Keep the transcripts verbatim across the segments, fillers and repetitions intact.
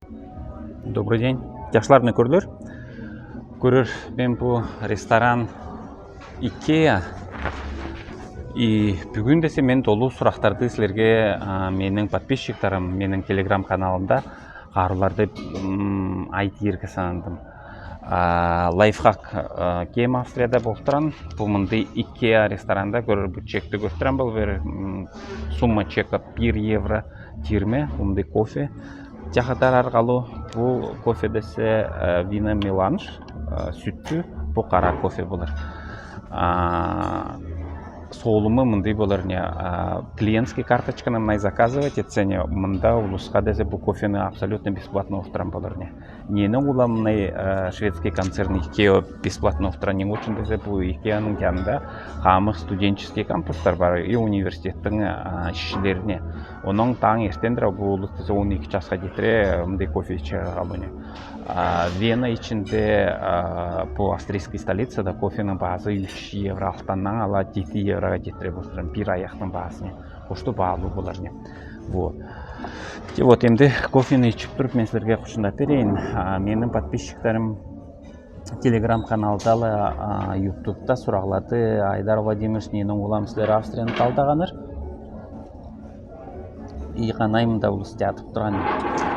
Добрый день. Жашлар, не көрдир? Көрер, мен бу ресторан Икеа. И бүгүн десе мен долу сурактарды силерге, а, менин подписчиктарым, менин Telegram каналымда карууларды, м, айтырга санадым. А, лайфхак, а, кем Австрияда болуп турган. Бу мындай Икеа ресторанда көрер, бу чекти көрүп турган бол бир, м, сумма чека бир евро жыйырма, мындай кофе жагыдар аркылуу. Бу кофе десе, э, вино меланж, э, сүттүү, бу кара кофе болур. А, соолуму мындай болур не, а, клиентский карточканы мынай заказывать этсең не, мында улуска десе бу кофени абсолютно бесплатно уруп турган болур не. Эмнени улам мынай, э, шведский концерн Икеа бесплатно уруп турган не ючюн десе, бу Икеаның жанында хамык студенческий кампустар бар, и университеттин, э, ишчилерине. Онон таң эртендир бу улус десе он эки жаска жетире, мындай кофе ичип алуу не. А, Вена ичинде, а, бу австрийский столицада кофенин баасы үч евро алтындан ала жети еврога жетире болуп турган бир аяктын баасына. Кошто баалуу болур не. Вот. Те вот, эмди кофени ичип туруп, мен силерге кошундап берейин. А, менин подписчиктарым Telegram каналда ла, а, Ютубта сураклады: Айдар Владимирович, эмнени улам силер Австрияны талдагандыр? И канай мында улус жатып турган.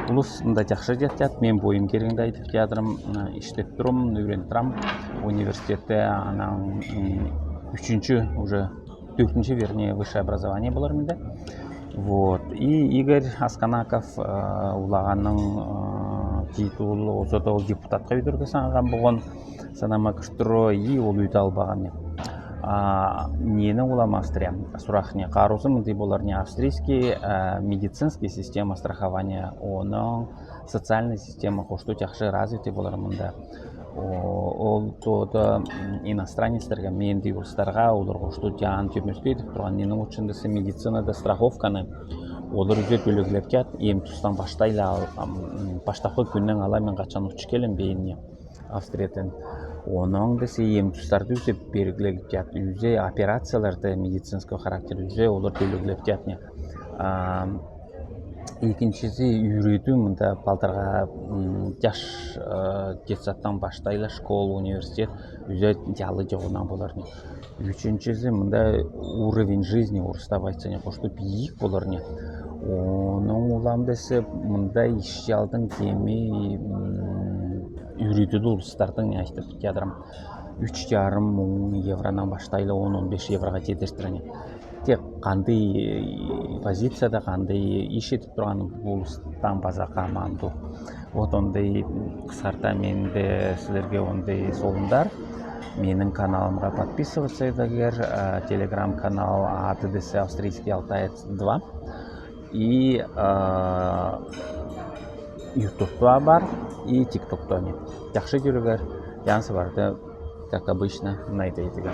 Улус мында жакшы жатат, мен бойым келгенде айтып жатырмын, а, иштеп турам, үйренип турам. Университетте анан, м, үчүнчү уже, төртүнчү, вернее, высшее образование болур менде. Вот. И Игорь Асканаков, э, улаганның, э, титулу, озодо ол депутатка өтөрге санаган болгон, санама киртире, и ол өте албаган. А, эмнени улам Австрия? Сурак не, каруусу мындай болур не, австрийский, э, медицинский система страхования, онон социальный система кошто жакшы развитый болур мында. О, ол тоодо, м, иностранецтерге, мендей улустарга, олар кошто жаан төбөске этип турган, эмнени ючюн десе медицинада страховканы олар уже белгилеп каат, эм тустан баштайла ал, ам, м, баштапкы күнден ала мен качан учуп келем бейинне Австриядан. Онон десе эм тустарды уже белгилеп каат, уже операцияларды медицинский характер уже олар белгилеп каат не. А, экинчиси, үйретүү мында балдырга, м, жаш, э, детсадтан баштайла школа, университет уже жалгы жолунан болур не. Үчүнчүсү, мында уровень жизни, орустап айтса не, кошто бийик болур не. Онон улам десе мында иш жалдың кеми, м, үйретүү улустардың, айтып жатырам, үч жарым муң евронан баштайла он, он беш еврога жетире турган. Тек кандай, э, позицияда, кандай иш этип турган, бу улустан база каманду. Вот ондай кыскарта менде силерге ондай солундар. Менин каналымга подписываться этигер, э, Telegram канал аты десе Австрийский алтаец два. И, э, Ютубта бар, и ТикТокта не. Жакшы көрүгер, жансыз барды, как обычно, найта этигер.